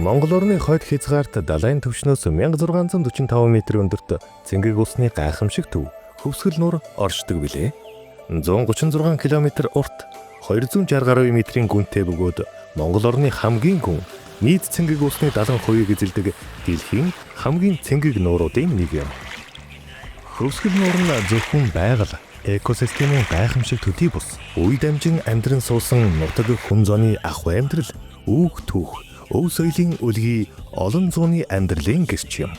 Монгол орны хойд хязгаарт далайн түвшнөөс 1645 м өндөрт цэнгэг усны гайхамшиг төв Хөвсгөл нуур оршдог билээ. 136 км урт 260 гаруй метрийн гүнтэй бөгөөд Монгол орны хамгийн гүн нийт цэнгэг усны 70%-ийг эзэлдэг дэлхийн хамгийн цэнгэг нууруудын нэг юм. Хөвсгөл нуур нь зөвхөн байгаль экосистемийн гайхамшиг төдий бус үе дамжин амьдран суусан нутаг хүн зооны ахуй амьдрал, үүх түүх, өв соёлын үлгий олон зууны амьдралын гэрч юм.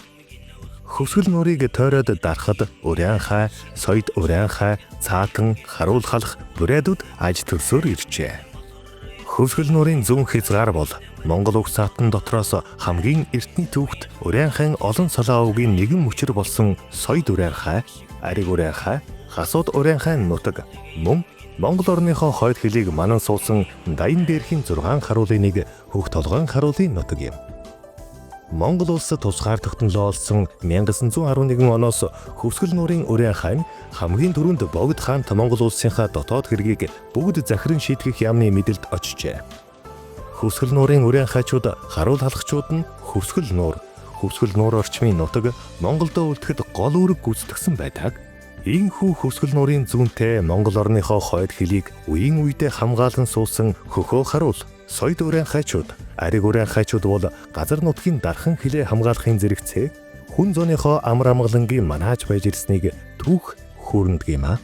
Хөвсгөл нуурыг тойроод дарахад Урянхай, Соёд Урянхай, Цаатан, Харуул халах бурайдууд аж төрсөөр иржээ. Хөвсгөл нуурын зүүн хязгаар бол Монгол уг саатан дотроос хамгийн эртний түүхт Урянхайн олон солоо овгийн нэгэн мөчөр болсон Соёд Урянхай, Ариг Урянхай, Хасууд Урянхай нутаг мөн Монгол орныхоо хойд хөлийг манан суусан Даян дээрхийн 6 харуулын нэг Хөх толгойн харуулын нутаг юм. Монгол улсад тусгаар тогтнолоо олсон 1911 оноос Хөвсгөл нуурын Урянхай нь хамгийн түрүүнд Богд хаант Монгол улсынхаа дотоод хэргийг бүгд захиран шийтгэх яамны мэдэлд очжээ. Хөвсгөл нуурын Урянхайчууд харуул халахчууд нь Хөвсгөл нуур, Хөвсгөл нуур орчмын нутаг Монголдо үлдэхэд гол үүрэг гүйцэтгэсэн байдаг. Ийхүү Хөвсгөл нуурын зүүнтэй Монгол орныхоо хойд хөлийг үеийн үедээ хамгаалан суусан хөхөө харуул, Соёд Урянхайчууд, Ариг Урянхайчууд бол газар нутгийн дархан хилээ хамгаалахын зэрэгцээ хүн зооныхоо амар амгалангийн манааж байж ирснийг түүх хүүрнэдэг юм а.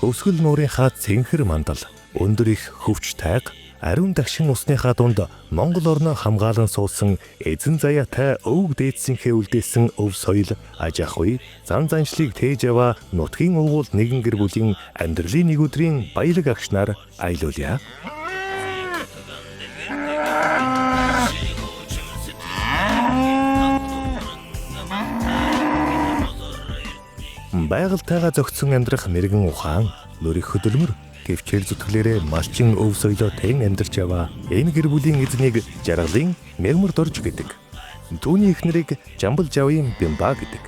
Хөвсгөл нуурынхаа цэнхэр мандал, өндөр их хөвч тайга, ариун дагшин усныхаа дунд Монгол орноо хамгаалан суусан эзэн заяатай өвөг дээдсийнхээ үлдээсэн өв соёл, аж ахуй, зан заншлыг тээж яваа нутгийн уугуул нэгэн гэр бүлийн амьдралын нэг өдрийн баялаг агшнаар аялуулъя. Байгальтайгаа зохицсон амьдрах мэрэгэн ухаан, нүрэх хөдөлмөр, төвчээр зүтгэлээрээ малчин өв соёлоо тэн амьдарч яваа энэ гэр бүлийн эзнийг Жаргалын Мягмар Дорж гэдэг. Түүний эхнэрийг Жамбал Жавын Бямба гэдэг.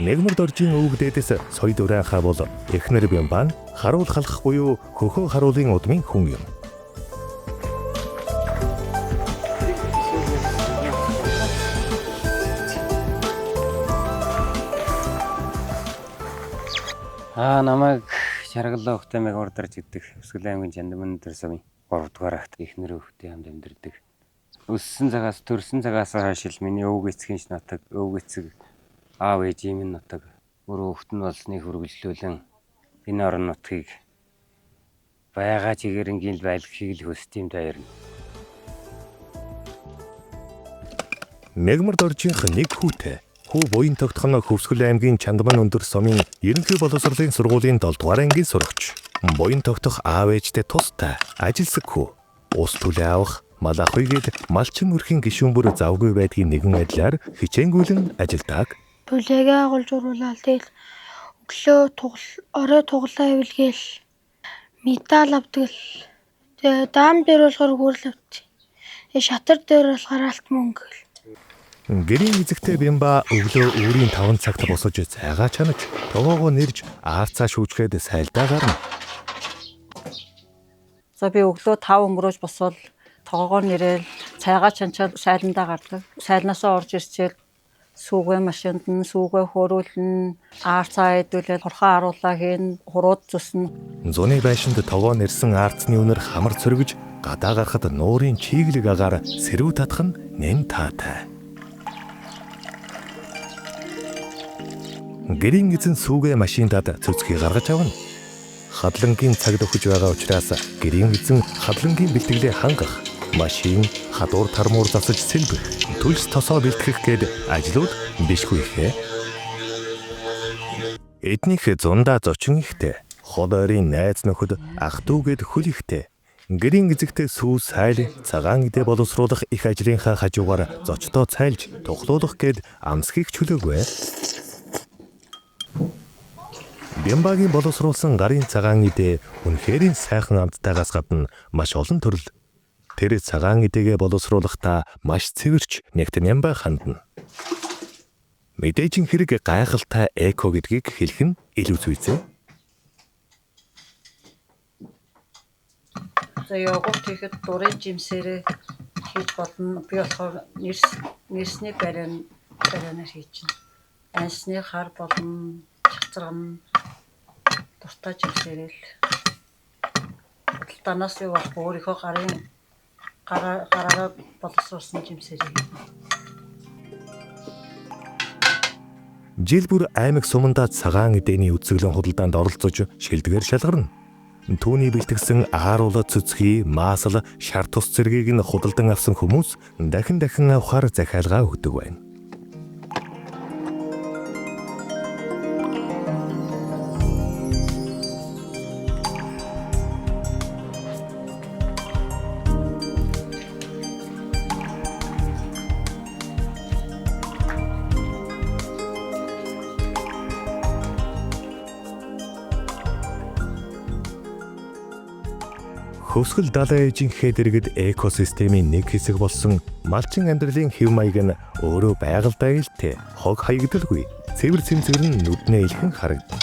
Мягмар Доржийн өвөг дээдэс Соёд Урянхай бол эхнэр Бямба нь харуул халах буюу хөхөө харуулын удмын хүн юм. Намайг Жаргалаа Өгтэй Мягмар Дорж гэдэг. Хөвсгөл аймгийн Чандман өндөр сумын 3 дугаар агт эхнэр өвхтэй хамт амьдардаг. Өссөн цагаас төрсэн цагаас хойш л миний өвөг эцгийн ш нутаг, өвөг эцэг аав ээжийн минь нутаг өөрөө өвхт нь болсныг үргэлжлүүлэн энэ орон нутгийг байгаа чигээрэнгийн л байлгахыг л хүсдэг юм даяарна. Мягмар Доржийнх нэг хүүтэй. Хүү буян тогтох нь Хөвсгөл аймгийн Чандман өндөр сумын ерөнхий боловсролын сургуулийн 7 дугаар ангийн сурагч. Буян тогтох аав ээжтэй тустай ажилсаг хүү. Ус түлээ авах, мал ахуй гээд малчин өрхийн гишүүн бүр завгүй байдгийн нэгэн адилаар хичээнгүйлэн ажилдаг. Бүлээгээ агуулж уруулаад тэгэл өглөө тугал орой туглаа ивэлгээл медаль авдаг л. Тэгээ даам дээр болохоор гүрэл авдаг. Тэгээ шатар дээр болохоор алт мөнгө гэл. Гэрийн эзэгтэй Бямба өглөө үүрийн 5 цагт босож цайгаа чанаж, тогоогоо нэрж аарцаа шүүжгээд сайлдаа гарна. За би өглөө 5 өнгөрөөж босвол тогоогоо нэрэл цайгаа чанчаад сайландаа гардаг. Сайлнаасаа орж ирчээл сүүгээ машинд нь сүүгээ хөөрүүлнэ, аарцаа идүүлэл хурхаа харуулаа хийн, хурууд зүснэ. Зуны байшинд тогоо нэрсэн аарцны үнэр хамар цөргөж гадаа гарахад нуурын чиглэг агаар сэрүү татах нь нэн таатай. Гэрийн эзэн сүүгээ машиндад цөцгийг гаргаж авна. Хадлангийн цаг дөхөж байгаа учраас гэрийн эзэн хадлангийн бэлтгэлээ хангах, машин, хадуур тармуур засаж сэлбэх, төлс тосоо бэлтгэх гээд ажлууд бишгүй ихээ. Эднийх зундаа зочин ихтэй, хол ойрын найз нөхөд ах дүү гээд хөл ихтэй. Гэрийн эзэгтэй сүү сайл цагаан идэ боловсруулах их ажлынхаа хажуугаар зочдоо цайлж тухлуулах гээд амсхийг чөлөөгүй. Бямбагийн боловсруулсан гарын цагаан идэ үнэхэрийн сайхан амттайгаас гадна маш олон төрөл. Тэр цагаан идэгээ боловсруулахдаа маш цэвэрч нэгт нямбай хандна. Мэдээж хэрэг гайхалтай эко гэдгийг хэлэх нь илүү зүйцээ. За йогурт хийхэд дурын жимсээрээ хийж болно. Би болохоор нэрсний барианаар хийж байна. Ансны хар болон чацрагна дуртай жимсээрээ л худалдаанаас юу болохгүй өөрийнхөө гараараа боловсруулсан жимсээрээ. Жил бүр аймаг сумандаа цагаан эдэний үзэсгэлэн худалдаанд оролцож шилдгээр шалгарна. Түүний бэлтгэсэн ааруула цөцгий, маасал, шар тус зэргийг нь худалдан авсан хүмүүс дахин дахин авахар захиалгаа өгдөг байна. Хөвсгөл далайн ээжийн хэд иргэд экосистемийн нэг хэсэг болсон малчин амьдралын хэв маяг нь өөрөө байгальдаа илтэй, хог хаягдалгүй, цэвэр цэмцгэр нь нүднээ илхэн харагдана.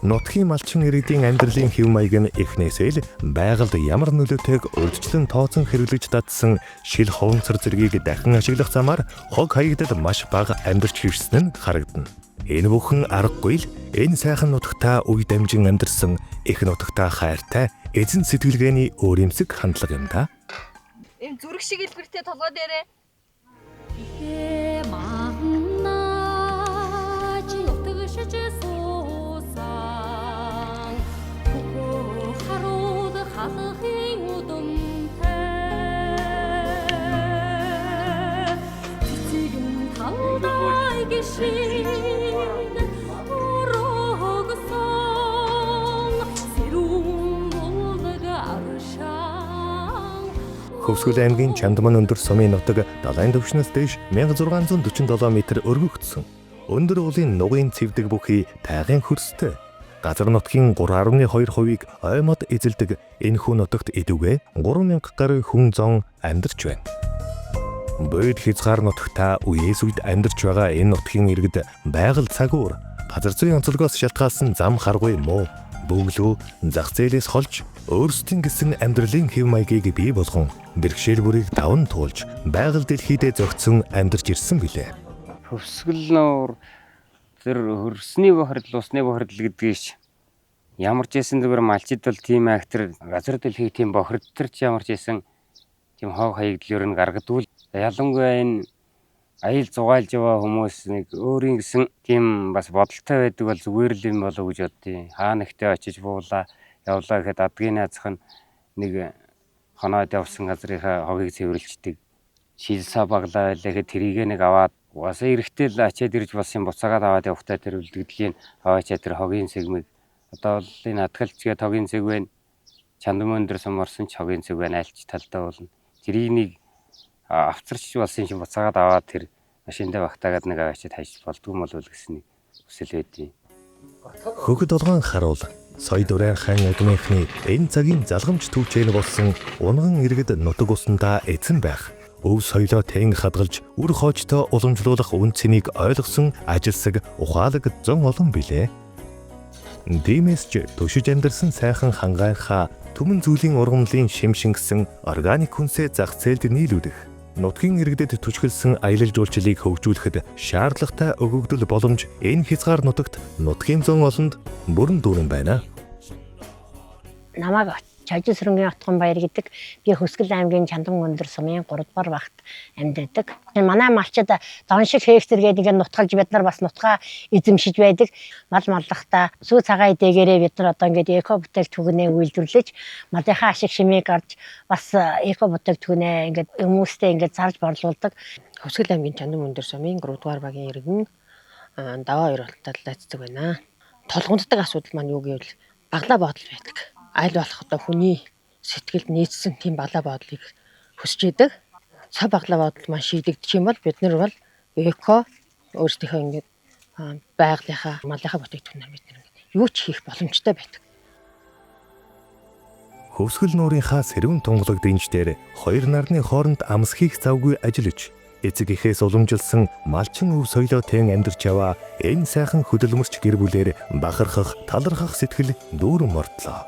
Нутгийн малчин иргэдийн амьдралын хэв маяг нь эхнээсээ л байгальд ямар нөлөөтэйг урьдчилан тооцон хэрэглэж дадсан шил ховонцор зэргийг дахин ашиглах замаар хог хаягдал маш бага амьдарч ирсэн нь харагдана. Энэ бүхэн аргагүй л энэ сайхан нутагтаа үе дамжин амьдарсан их нутагтаа хайртай эзэн сэтгэлгээний өөрөмсөг хандлага юм да. Эм зүрх шиг илбэртэй толгой дээрээ. Хөвсгөл аймгийн Чандман өндөр сумын нутаг далайн түвшнээс дээш 1647 метр өргөгдсөн. Өндөр уулын нугын цэвдэг бүхий тайгын хөрстэй. Газар нутгийн 3.2%-ийг ой мод эзэлдэг энэхүү нутагт идэвхтэй 3000 гаруй хүн зон амьдарч байна. Бойд хязгаар нутагтаа үеэс үед амьдарч байгаа энэ нутгийн иргэд байгаль цагуур газар зүйн онцлогоос шалтгаалсан зам харгүй муу бөглөө зах зээлээс холж өөрсдийн гэсэн амьдралын хэв маягийг бий болгон бэрхшээл бүрийг даван туулж байгаль дэлхийдээ зөгцсөн амьдарч ирсэн билээ. Хөвсгөл нуур тэр хөрсний бохирдол, усны бохирдол гэдгийг ч ямар ч байсан зүгээр малчид бол тийм актер газар дэлхийг тийм бохирдтар ч ямар ч байсан тийм хог хаягдл ер нь гаргадгүй. Ялангуяа энэ аял зугаалж яваа хүмүүс нэг өөрийн гэсэн тийм бас бодолтой байдаг бол зүгээр л юм болов гэж боддیں۔ Хаа нэгтээ очиж буулаа явлаа гэхэд адгийн наазах нь нэг хоноод явсан газрынхаа хогийг цэвэрлждэг. Шилсаа баглаа байлаа гэхэд тэрийг нэг аваад угаасаа эрэхтэй л ачаад ирж болсон буцаагаад аваад явахтаа тэр үлдэгдлийн аваачаа тэр хогийн сэгмэг одоо бол энэ хадгалч гээд хогийн сэг байна. Чандман өндөр сум орсон ч хогийн сэг байна альч талдаа болно. Тэрийг нэг авцарч болсон чинь буцаагаад аваад тэр машиндаа багтаагаад нэг аваачаад хайж болдгүй юм болов гэсэн нэг хүсэл байдیں۔ Хөгд долгоон харуул сая дурайн хан агмынхны энэ цагийн залгамж түвчээн болсон унган иргэд нутаг усандаа эзэн байх. Өв соёлоо тэн хадгалж үр хоожтой уламжлуулах үн цэнийг ойлгосон ажилсаг ухаалаг зон олон билээ. Димээс ч төшөж амьдарсан сайхан хангайхаа түмэн зүйлийн ургамлын шим шингэсэн органик хүнсээ зах зээлд нийлүүлэх нутгийн иргэдэд түшгэлсэн аялал жуулчлалыг хөгжүүлэхэд шаардлагатай өгөгдөл боломж энэ хязгаар нутагт нутгийн зон олонд бүрэн дүүрэн байна. Намайг Чажин сүрэнгийн Отгон баяр гэдэг. Би Хөвсгөл аймгийн Чандам өндөр сумын 3 дугаар багт амьдардаг. Манай малчид дон шиг хектэр гэдэг ингээд нутгалж бид нар бас нутгаа эзэмшиж байдаг. Мал маллахтаа сүү цагаан эдэгээрээ бид нар одоо ингээд эко бүтээгдэхүүнээ үйлдвэрлэж малынхаа ашиг шимийг гарч бас эко бүтээгдэхүүнээ ингээд хүмүүстэй ингээд зарж борлуулдаг. Хөвсгөл аймгийн Чандам өндөр сумын 3 дугаар багийн иргэн даваа хоёр болтол цэцэг байна. Толгонддаг асуудал маань юу гэвэл баглаа бодол байдаг. Аль болох одоо хүний сэтгэлд нийцсэн тийм баглаа бодлыг хүсэж идэг. Цав баглаа бодол маань шийдэгдчих юм бол бид нар бол эко өөрсдийнхөө ингээд байгалийнхаа малынхаа бүтээгдэхүүнээр бид нар ингээд юу ч хийх боломжтой байдаг. Хөвсгөл нуурынхаа сэрүүн тунгалаг дэнж дээр хоёр нарны хооронд амс хийх завгүй ажиллаж эцэг эхээс уламжилсан малчин өв соёлоо тэн амьдарч яваа энэ сайхан хөдөлмөрч гэр бүлээр бахархах, талархах сэтгэл дүүрэн мордлоо.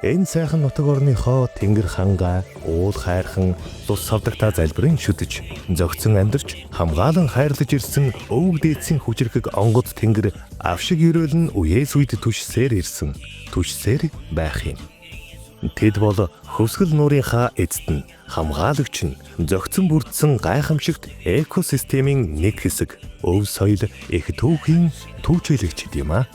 Энэ сайхан нутаг орныхоо тэнгэр хангай, уул хайрхан, лус савдагтаа залбирэн шүтэж, зөгцөн амьдарч, хамгаалан хайрлаж ирсэн өвөг дээдсийн хүчирхэг онгод тэнгэр авшиг ерөөл нь үеэс үед түшсээр ирсэн, түшсээр байх юм. Тэд бол Хөвсгөл нуурынхаа эзэд нь, хамгаалагч нь, зөгцөн бүрдсэн гайхамшигт экосистемийн нэг хэсэг, өв соёл, эх түүхийн түүчээлэгчид юм аа.